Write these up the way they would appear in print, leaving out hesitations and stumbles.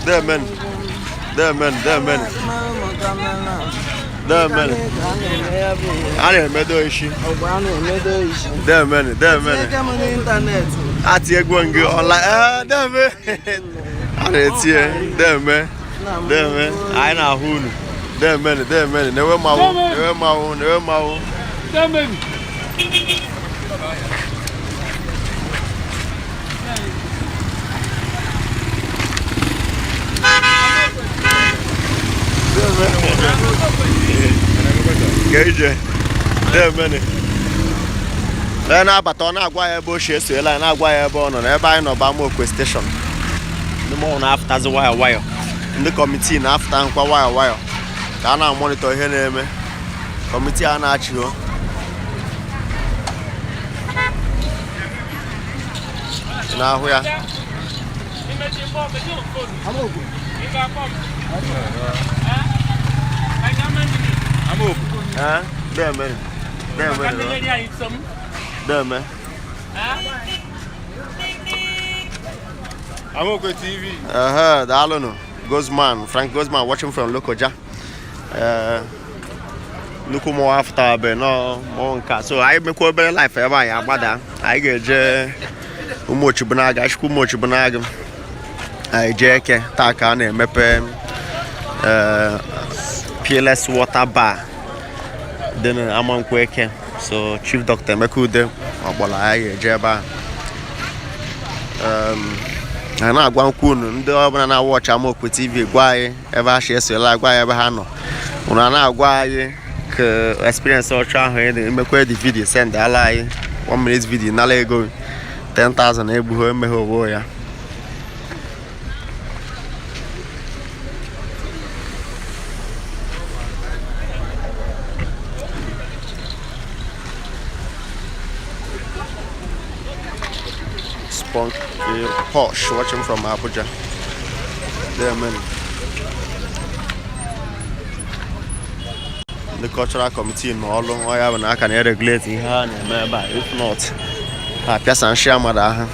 Demen. Demen, demen. Demen. A na-emedo isi. Demen, demen. Ati egwu ngị ọla. Ee, deme. A na-etinye deme. Deme. Anyị na-ahụ unu. Demen, demen. Na-enwe mmanwụ, na-enwe mmanwụ, na-enwe mmanwụ. Demen. Ka ije demene. Onye na-abata, ọ na-agwa ya ebe o si esoela anyị, na-agwa ya ebe ọ nọ na ebe anyị nọ bụ Amaokwe Station. Ndị mmọnwụ na-afụtazi nwayọ nwayọ, ndị committee na-afụta nkwa nwayọ nwayọ ka a na-amonitor ihe na-eme. Committee a na-achị o Ị na-ahụ ya. Eh, deme, deme, deme. Amaokwe TV. Ehe, daalụnụ. Guzman, Frank Guzman watching from Lokoja. Ee, nnukwu mmọnwụ afụtabe nọ mmọnwụ nke a. So anyị mekwa obere live ebe anyị agbada. Anyị ga-eje Ụmụochibunaga, achịkwa Ụmụochibunaga. Anyị jee Eke taa ka a na-emepe ee Peerless Water Bar dị na Amankwo Eke. So Chief Dr. Emeka Ude ọkpọrọ anyị ga-eje ebe ahụ. Anyị na-agwa nkwu unu ndị ọbụla na-awatch Amaokwe TV, gwa anyị ebe ha si esola, gwa anyị ebe ha nọ. Unu a na-agwa anyị ka experience ọchụ ahụ ị dị, emekwa the video, send ala anyị 1 minute video, nara ego 10,000. Egbughị emeghe onwe ya. Spunky Posh watching from Abuja. There, man. The cultural committee nọ ọlụ ọ ya bụ na aka na-eregulate ihe ha na-eme ebe a. If not, ha pịasa nshi amada ha.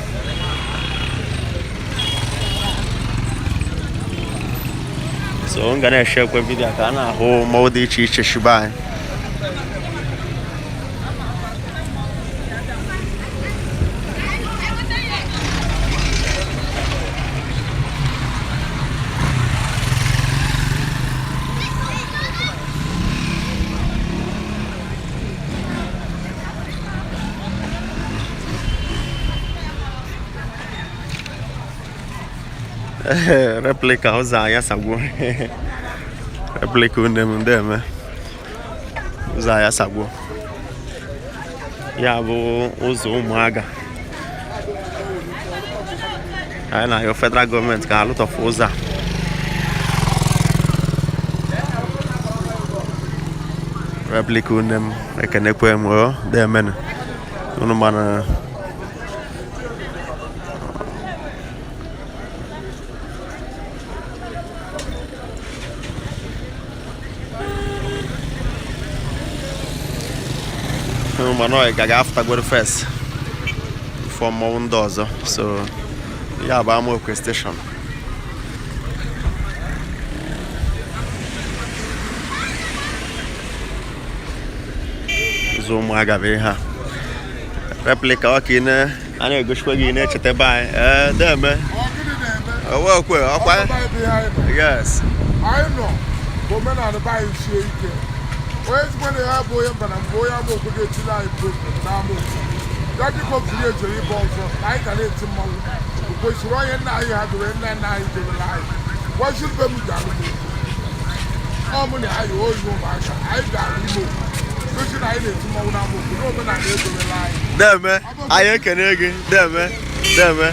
So m ga na-eshekwe video ka a na-ahụ mmọnwụ dị iche iche shibe anyị. Replica ụzọ ayasagwo, replica une m ndị eme ụzọ ayasagwo. Ya bụ ụzọ Ụmụaga. Anyị na-ayọ federal gọọmenti ka alụtọfụ ụzọ a. Replica une m, ekenekwe m o demenụ unu mana. Mana ọ ga ga-afụtagoro first before mmọnwụ ndị ọzọ. So ya bụ Amaokwe Station. Ụzọ Ụmụaga bụ ihe a. Replica ọ ka ị na a na-egosikwa gị, ị na-echeta ebe anyị. Ee, deme owekwe ọkwa. Yes. Anyị nọ bụ omenala be anyị sie ike. Onye ezigbo na ya bụ onye mba na mbụ, onye Amaokwe ga-etiri anyị president n'Amaokwe ya dịka ofuri ejere ibe ọzọ na anyị ga na-eti mmanwụ. O kwesịrị onye nna anyị ha dore, nna nna anyị debere anyị gwaziri be m ji alụ m ọ mụ na anyị oyi ụmụaka anyị gara ime gosi na anyị na-eti mmanwụ n'Amaokwe na omenala edobere anyị. Deme, anyị ekene gị. Deme, deme.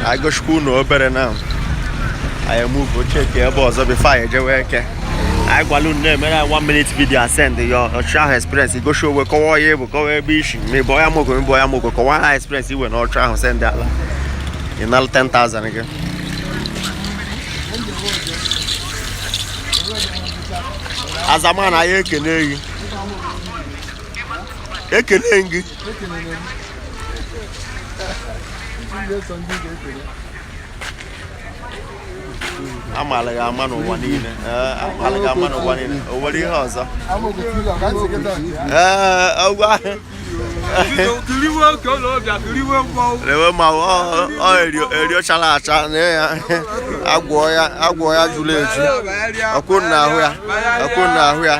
Anyị gosikwa unu obere na anyị move check ebe ọzọ before anyị ejewe Eke. Anyị gwala unu na-emere anyị 1 minute video, send your ọchụ ahụ experience, gosi onwe, kọwaa onye bụ, kọwaa ebe isi, ma ị bụ onye Amaokwe, ma ị bụ onye Amaokwe, kọwaa ha experience iwe na ọchụ ahụ, send ala, ị nalụ 10,000 gị. Azamana, anyị ekene gị, ekene gị. Amaala gị ama n'ụwa niile. Ee, amaala gị ama n'ụwa niile. O nwere ihe ọzọ? Ee, ọgwa. Lewe ma ọ eriochara acha na ya agwọ ya, agwọ ya jụrụ eju. Ọkwụ na ahụ ya, ọkwụ na ahụ ya.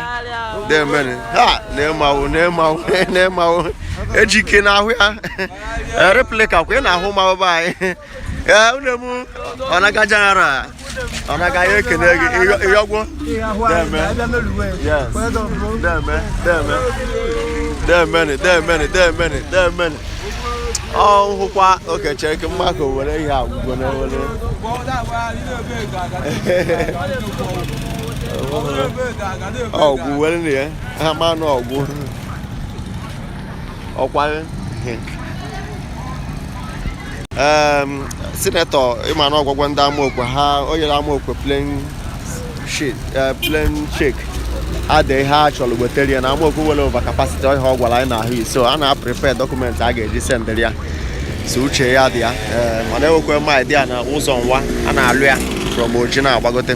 Demene ha na-emawo, na-emawo, na-emawo ejike na ahụ ya. Replica kwa ị na-ahụ ma be anyị. Ee, une m ọ na-agaja ara, ọ na-aga ya. Ekene gị ịyọgwọ. Deme. Yes. Deme, deme, demene, demene, demene, demene. Ọ hụkwa oke chere ka mma ka o were ihe agwụgwọ na were ọgwụ were na ya ha manụ ọgwụ ọkwa. Senator ịma na ọgwụgwọ ndị Amaokwe ha o nyere Amaokwe plain sheet, plain check ada ihe a chọrọ wetere ya na Amaokwe nwere over capacity. Ihe ọ gwara anyị na ahụ, so a na-prepare document a ga-eji sendịrị ya. So uche ya dị ya. Ee, mana enwekwe m idea na ụzọ nwa a na-alụ ya from Oji na-agbagote,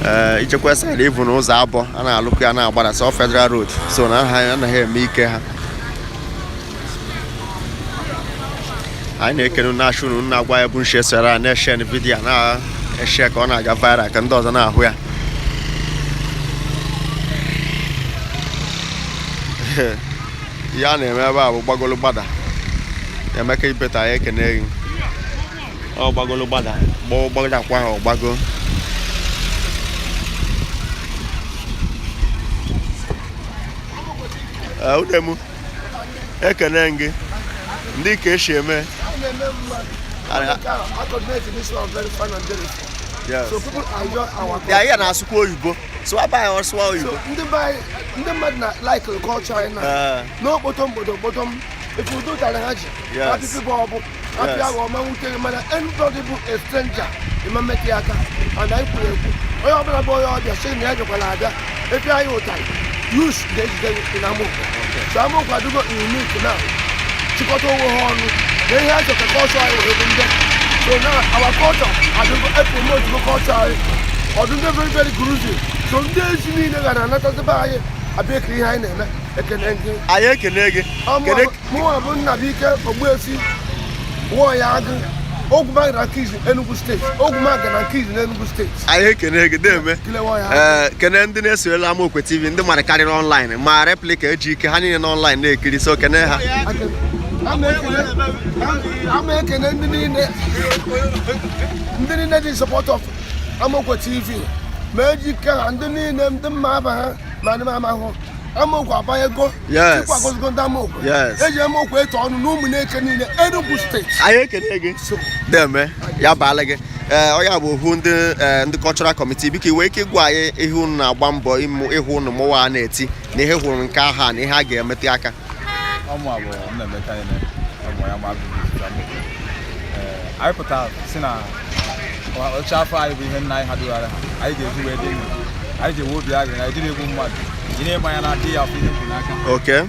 ee, ichekwa side ibu na ụzọ abụọ a na-alụkwa ya na-agbada so Federal Road, so na ha anaghị eme ike ha. Anyị na-ekene na-achụ unu na-agwa ya bụ nshi esere a na-eshe video na-eshe ka ọ na-aga viral ka ndị ọzọ na-ahụ ya. Ihe a na-eme ebe a bụ gbagolu gbada. Emeka Ibeta, ya ekene gị. Ọ gbagolu gbada, gbadakwa ha ọgbago. Ee, udemu ekene gị ndị ka esi eme. Yes. So people enjoy our Ya ihe na-asụkwa oyibo, sụwa be anyị, ọsụwa oyibo. So ndị be anyị, ndị mmadụ na like culture anyị na n'okpoto mgbodo mgbodo m ife udo tara ha ji. Apịpị bụ ọbụ apị ahụ ọma nwute gị, mana anybody bụ a stranger ịma mmetụ ya aka. And anyị kwuru ekwu, onye ọbụla bụ onye ọbịa sị na ya jekwana abịa epịa anyị ụtarị, youth ga-ejide gị na Amaokwe. So Amaokwe adịgo unique now, chịkọta onwe ha ọnụ na ihe a chọrọ ka culture anyị wee bụ ndị. So now our culture adịgo, e promote go culture anyị ọdụ ndị very very groovy. So ndị ezi niile gara anatazibe anyị abịa ekiri ihe anyị na-eme. Ekene gị. Anyị ekene gị. Kedu? Mụnwa bụ Nnabụike Ogbuefi Nwoya Agụ Ogwumagana Nkizi, Enugu Steeti. Ogwumagana Nkizi na Enugu Steeti. Anyị ekene gị, deme. Kile Nwoya Agụ. Ee, kene ndị na-esonyela Amaokwe TV, ndị mmadụ karịrị online ma Replica eji ike ha niile n'online na-ekiri, so kene ha. Ama ekene ndị niile dị support of Amaokwe TV, ma eji ike ha, ndị niile ndị mma aba ha ma ndị m amahụ. Amaokwe abanyego. Yes. Chukwu agọzigo ndị Amaokwe. Yes. Eji Amaokwe eto ọnụ na ụmụneke niile Enugu Steeti. Anyị ekene gị, deme, ya baala gị. Ee, ọ ya bụ ohu ndị, ee, ndị cultural committee, biko iwe ike ịgwa anyị ihe unu na-agba mbọ ịmụ ịhụ unu mụwa a na-eti na ihe hụrụ nke aha na ihe a ga-emete aka. Ọmụ abụọ Nnaemeka ene ọmụ ya ma agụgụ. Ee, anyị pụtara si na ọcha afọ anyị bụ ihe nna anyị ha dugara ha anyị ga-eji wee dị ndụ. Anyị ji ewe obi aghịrị na anyị egbu mmadụ ị na-ịma ya n'aka ya afọ ihe kwụ n'aka.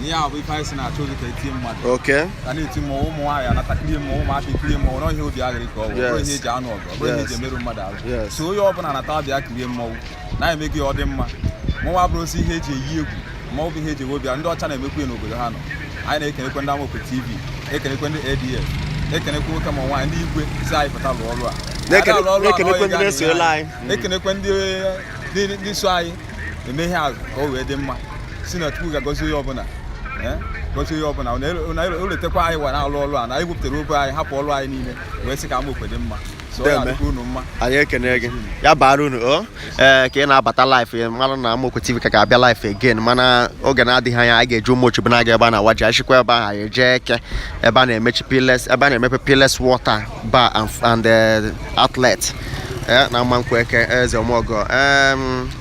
Ihe a bụ ife anyị si na-achọ oge ka etie mmadụ ka na-eti mmọnwụ, ụmụ nwaanyị anatakiri mmọnwụ, ụmụaka ekiri mmọnwụ, nọ ihe obi aghịrị ka ọ bụ. Ọ bụrụ ihe eji anụ ọgụ, ọ bụrụ ihe eji emerụ mmadụ arụ. So onye ọbụla nata bịa kirie mmọnwụ na-eme gị ọ dị mma. Mmọnwụ abụrụ osi ihe eji eyi egwu, mmọnwụ bụ ihe eji ewe obi aghịrị. Ndị ọcha na-emekwu ya n'obodo ha nọ. Anyị na-ekenekwe ndị Amaokwe TV, ekenekwe ndị ADF, ekenekwe nwoke ma nwaanyị, ndị igwe si anyị pụta lụọ ọrụ a. Ada alụ ọrụ a Na-ekenekwe ndị n'oge na-esoyela anyị. Ekenekwe ndị so anyị eme ihe a ka o wee dị mma, si na Chukwu ga-agọzi onye ọbụla, gọzie onye ọbụla na o letakwa anyị wa na-alụ ọrụ a na anyị wepụtara obe anyị, hapụ ọrụ anyị niile wee sị ka Amaokwe dị mma. So ọ Deme. ga-adịkwa unu mma. Anyị ekene gị, ya bara unu o. Ee, ka ị na-abata live ya mara na Amaokwe TV ka ga-abịa live again, mana oge na-adịghị anya anyị ga-eji ụmụ na-aga ebe a na-awa ji achịkwa ebe ahụ. Anyị eje eke ebe a na-emechi Peerless, ebe a na-emepe Peerless Water Bar and Outlet na Amankwọ Eke eze ọmọgọ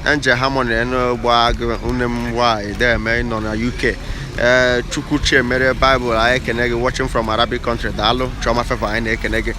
Angel Harmony enugbo agụ nne m nwanyị deme nọ na UK. Ee, Chukwu Chiemere Bible, anyị ekene gị, watching from Arabic country. Daalụ. Chioma Favor, anyị na-ekene gị.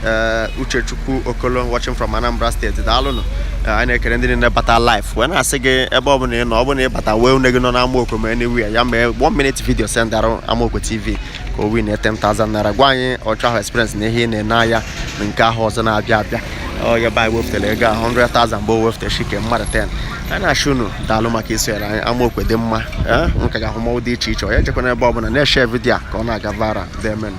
Ee, Uchechukwu Okolo watching from Anambra State, daalụnụ. Ee, anyị na-ekele ndị niile bata live wee na-asị gị ebe ọ bụla ị nọ, ọ bụla ị bata wee une gị nọ n'Amaokwe ma anywhere ya mee 1 minute video send arụ Amaokwe TV ka o win 10,000 naira. Gwa anyị ọchọ ahụ experience na ihe ị na-ene anya na nke ahụ ọzọ na-abịa abịa. Ọ ya bụ anyị wepụtara ego a 100,000 bụ wepụtara shike mmadụ 10. Anyị na-achọ unu, daalụ maka isonyere anyị. Amaokwe dị mma. Ee, nka ga-ahụ mmọnwụ dị iche iche. Onye jekwana ebe ọ bụla na-eshare video a ka ọ na-aga viral. Demen.